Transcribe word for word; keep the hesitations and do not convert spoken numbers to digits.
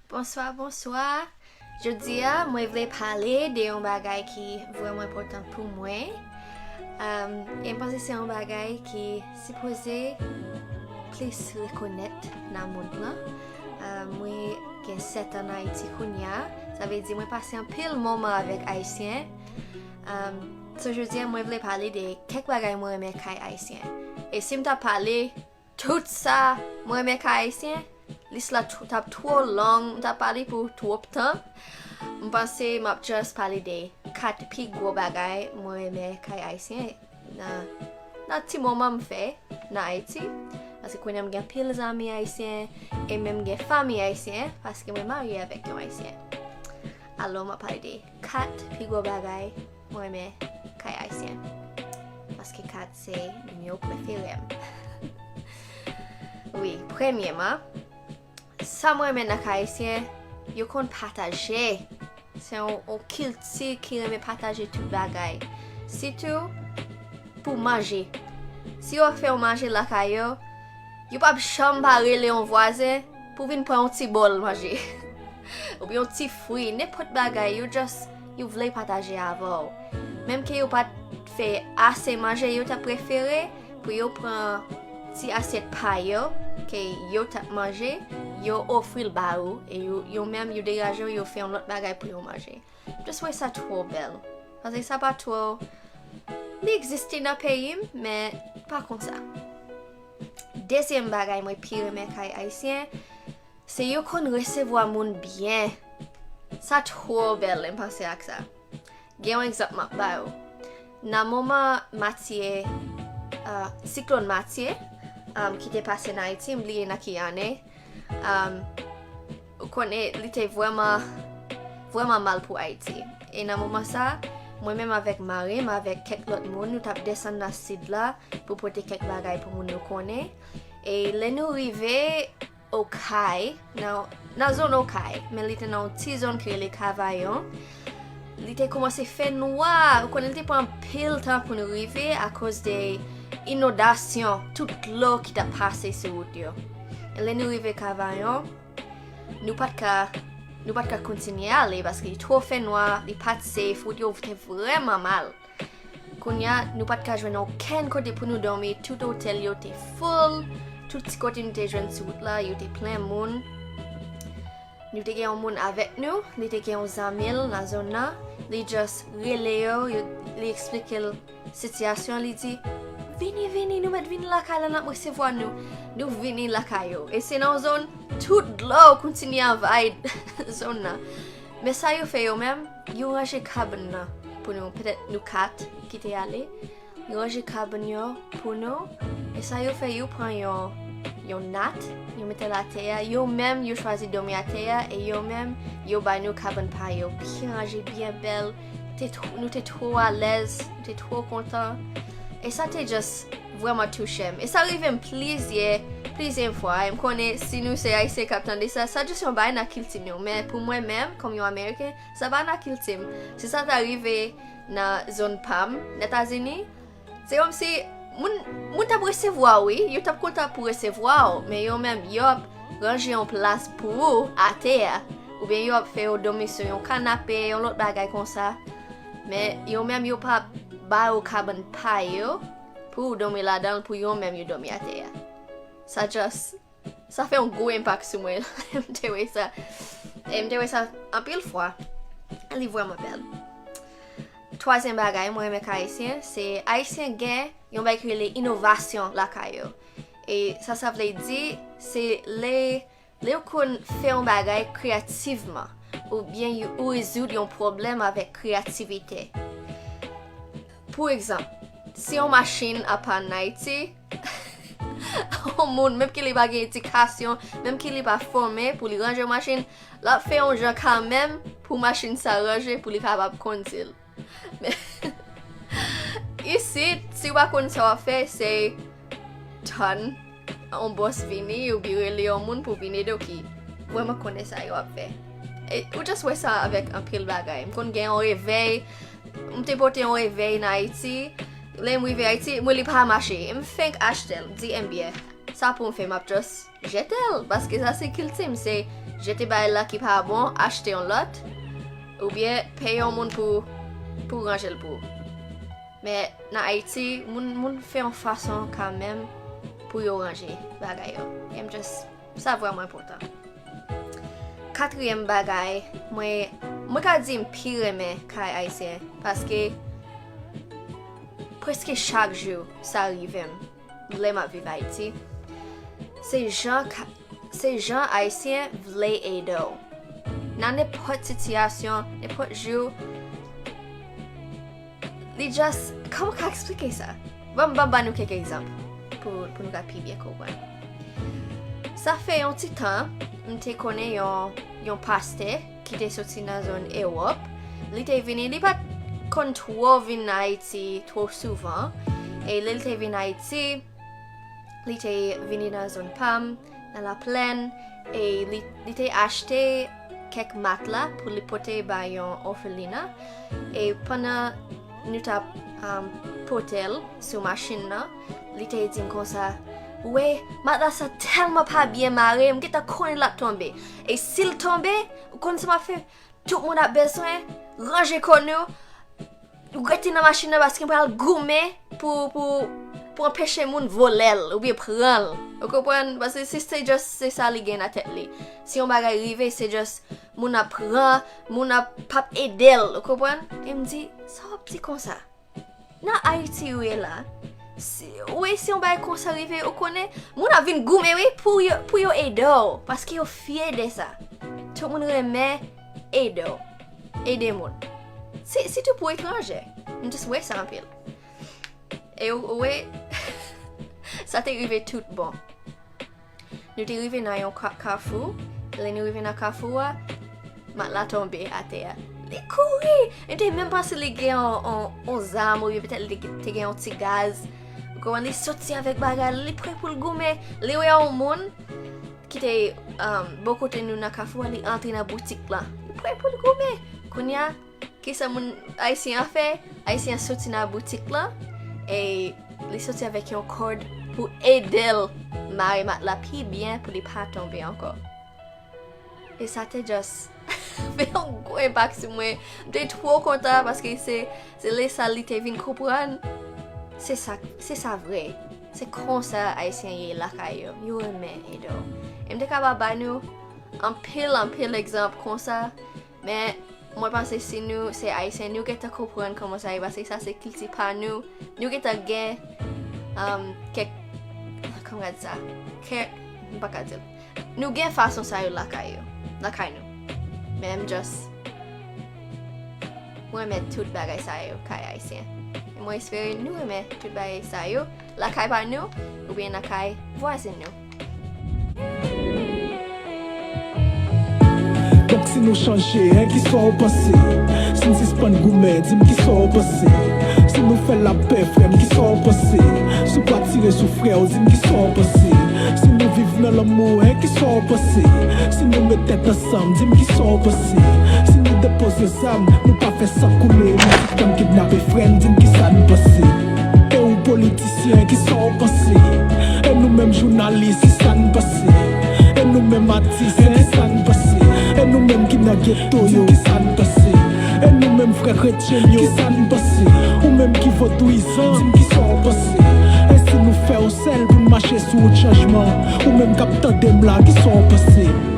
Bonswa, bonswa. Jodi a, mwen vle pale de yon bagay ki vrèman enpòtan pou mwen. Um, e m panse se yon bagay ki sipoze plis rekonèt nan mond lan. Um, mwen gen sèt an Ayiti kounye a. Sa vle di mwen pase anpil moman avèk Ayisyen. Um, so jodi a, mwen vle pale de kèk bagay mwen renmen kay Ayisyen. E si m ta pale tout sa mwen renmen kay Ayisyen, lis la t- t ap twò long, m t ap pale pou twòp tan. M panse m ap just pale de kat pi gwo bagay mwen renmen kay Ayisyen nan, nan ti moman m fè nan Ayiti. Paske kounye a m gen pil zanmi Ayisyen, e menm gen fanmi Ayisyen, paske mwen marye avèk yon Ayisyen. Alò, m ap pale de kat pi gwo bagay mwen renmen kay Ayisyen. Paske kat se nimewo prefere m. Wi, premyèman, sa mwen renmen nan kay Ayisyen, yo konn pataje. Se yon, yon kilti ki renmen pataje tout bagay. Sitou pou manje. Si yo fè yon manje lakay yo, yo p ap janm pa rele yon vwazen pou vin pran yon ti bòl manje. Oubyen yon ti fwi, nenpòt bagay, yo just, yo vle pataje avè w. Menm ke yo pa t fè ase manje, yo ta prefere pou yo pran ti asyèt pa yo, ke yo t ap manje, yo ofri l ba ou, e yo, yo menm, yo degaje yo, yo fè yon lòt bagay pou yo manje. Just wè sa twò bèl. Paske sa pa twò, li egziste nan peyi m, men pa konsa. Dezyèm bagay mwen pi renmen kay Ayisyen, se yo konn resevwa moun byen. Sa twò bèl, lè m panse ak sa. Gen yon egzanp m ap ba ou. Nan moman Matye, uh, siklòn Matye, um, ki te pase nan Ayiti, m bliye nan ki ane, um, ou konnen, li te vrèman, vrèman mal pou Ayiti. E nan moman sa, mwen menm avèk mari m, avèk kèk lòt moun, nou t ap desann nan sid la pou pote kèk bagay pou moun nou konnen. E lè nou rive Okay, nan, nan zòn Okay, men li te nan yon ti zòn ki rele Kavayon. Li te kòmanse fè nwa, ou konnen li te pran anpil tan pou nou rive akoz de inondasyon, tout dlo ki t ap pase sou wout yo. Lè nou rive Kavayon, nou pa t ka, nou pa t ka kontinye ale paske li twò fè nwa, li pa t safe, wout yo te vrèman mal. Kounye a, nou pa t ka jwenn okenn kote pou nou dòmi, tout otèl yo te full, tout ti kote nou te jwenn sou wout la, yo te plen moun. Nou te gen yon moun avèk nou, li te gen yon zanmi l nan zòn nan, li just rele yo, yo, li eksplike l sitiyasyon, li di, "Vini, vini, nou mèt vini lakay la, n ap resevwa nou." Nou vini lakay yo. E se nan yon zòn, tout dlo kontinye anvayi zòn nan. Men sa yo fè yo menm, yo ranje kabann nan pou nou, petèt nou kat ki te ale. Yo ranje kabann yo pou nou. E sa yo fè, yo pran yon, yon nat, yo mete l atè a. Yo menm, yo chwazi dòmi atè a. E yo menm, yo bay nou kabann pa yo. Byen ranje, byen bèl. Te tw- nou te twò alèz, nou te twò kontan. E sa te just vrèman touche m. E sa rive m plizyè, plizyè fwa. E m konnen si nou se Ayisyen k ap tande sa, sa just yon bagay nan kilti nou. Men pou mwen menm, kòm yon Ameriken, sa pa nan kilti m. Si sa ta rive nan zòn pa m, nan Etazini, se kòmsi moun, moun t ap resevwa w, wi. Yo t ap kontan pou resevwa w, men yo menm, yo ap ranje yon plas pou ou atè a. Oubyen yo ap fè yo dòmi sou yon kanape, yon lòt bagay konsa. Men yo menm, yo pa ba yo kabann pa yo pou yo dòmi ladan l, pou yo menm yo dòmi atè a. Sa just, sa fè yon gwo enpak sou mwen. M te wè sa. E m te wè sa anpil fwa. Li vrèman bèl. Twazyèm bagay mwen renmen kay Ayisyen, se Ayisyen gen yon bagay ki rele inovasyon lakay yo. E sa, sa vle di, se lè, lè yo konn fè yon bagay kreyativman, oubyen yo, ou rezoud yon pwoblèm avèk kreyativite. Pou egzanp, si yon machin ap pann Ayiti, yon moun, menm ke li pa gen edikasyon, menm ke li pa fòme pou li ranje yon machin, l ap fè yon jan kanmenm pou machin sa ranje, pou li kapab kondui l. Men, isit, si w pa konn sa w ap fè, se tann yon bòs vini, oubyen rele yon moun pou vin ede w ki vrèman konnen sa yo ap fè. E ou just wè sa avèk anpil bagay. M konn gen yon revèy, m te pote yon revèy nan Ayiti. Lè m rive Ayiti, mwen li pa mache. M fenk achte l, m di, "Enbyen, sa pou m fè, m ap just jete l." Paske sa se kilti m, se jete bagay la ki pa bon, achte yon lòt, oubyen peye yon moun pou, pou ranje l pou ou. Men nan Ayiti, moun, moun fè yon fason kanmenm pou yo ranje bagay yo. E m just, sa vrèman enpòtan. Katriyèm bagay, mwen, mwen ka di m pi renmen kay ayisyen, paske prèske chak jou sa rive m lè m ap viv Ayiti. Se jan ka-, se jan Ayisyen vle ede w. Nan nenpòt sitiyasyon, nenpòt jou, li just, kòman ka eksplike sa? Ban m, ban m ba nou kèk egzanp pou, pou nou ka pi byen konprann. Sa fè yon ti tan, m te konnen yon, yon pastè ki te soti nan zòn Ewòp. Li te vini, li pa t konn twò vin Ayiti twò souvan. E lè l te vin Ayiti, li te vini nan zòn pa m, nan Laplèn, e li, li te achte kèk matla pou li pote ba yon òfelina. E pandan nou t ap, um, pote l sou machin nan, li te di m konsa, "Ou wè, matla sa tèlman pa byen mare, m gentan konnen l ap tonbe. E si l tonbe, ou konn sa m ap fè? Tout moun ap bezwen ranje kò nou, rete nan machin nan paske m pral goumen pou, pou, pou anpeche moun vòlè l oubyen pran l." Ou konprann? Paske se, se just, se sa li gen nan tèt li. Si yon bagay rive, se just moun ap pran, moun ap p ap ede l. Ou konprann? E m di, "Sa w ap di konsa?" Nan Ayiti ou ye la, si, ou wè si yon bagay konsa rive, ou konnen, moun ap vin goumen wi pou yo, pou yo ede w, paske yo fyè de sa. Tout moun renmen ede w, ede moun. Si, sitou pou etranje, m just wè sa anpil. E ou, ou wè, sa te rive tout bon. Nou te rive nan yon ka-, kafou. Lè nou rive nan kafou a, matla tonbe atè a. Li kouri! Li te menm panse li gen yon, yon, yon zam oubyen petèt li te, te gen yon ti gaz. Ou konprann? Li soti avèk bagay li, li prè pou l goumen. Li wè yon moun ki te, um, bò kote nou nan kafou a, li antre nan boutik lan. Li prè pou l goumen. Kounye a, kisa moun Ayisyen an fè? Ayisyen an soti nan boutik lan e li soti avèk yon kòd pou ede l mare matla pi byen pou li pa tonbe ankò. E sa te just fè yon gwo enpak sou mwen. M te twò kontan paske se, se lè sa li te vin konprann. Se sa, se sa vre. Se konsa Ayisyen ye lakay yo. Yo renmen ede w. E m te kapab ba nou anpil, anpil egzanp konsa. Men, mwen panse si nou se Ayisyen, nou gentan konprann kòman sa ye, paske sa se kilti pa nou. Nou gentan gen, um, kèk, kòman ka di sa? Kèk, m pa ka di l. Nou gen fason sa yo lakay yo, lakay nou. Men m just, mwen renmen tout bagay sa yo, kay Ayisyen. E mwen espere nou renmen tout bagay sa yo. Lakay pa nou, oubyen lakay vwazen nou. Donk si nou chanje, en, kisa w panse? Si n sispann goumen, di m kisa w panse? Si nou fè lapè, frè m, kisa w panse? Si w pa tire sou frè w, di m kisa w panse? Si nou viv nan lanmou, en, kisa w panse? Si nou met tèt ansanm, di m kisa w panse? Si nou depoze zam, nou pa fè san koule, nou sispann kidnape frè n, di m kisa n panse? E ou politisyen, kisa w panse? E nou menm jounalis, kisa n panse? E nou menm atis, kisa n panse? E nou menm ki nan geto yo, kisa n panse? E nou menm frè kretyen yo, kisa n panse? Ou menm ki vodouyizan, di m kisa w panse? E si nou fè yon sèl pou n mache sou wout chanjman, ou menm k ap tande m la, kisa w panse?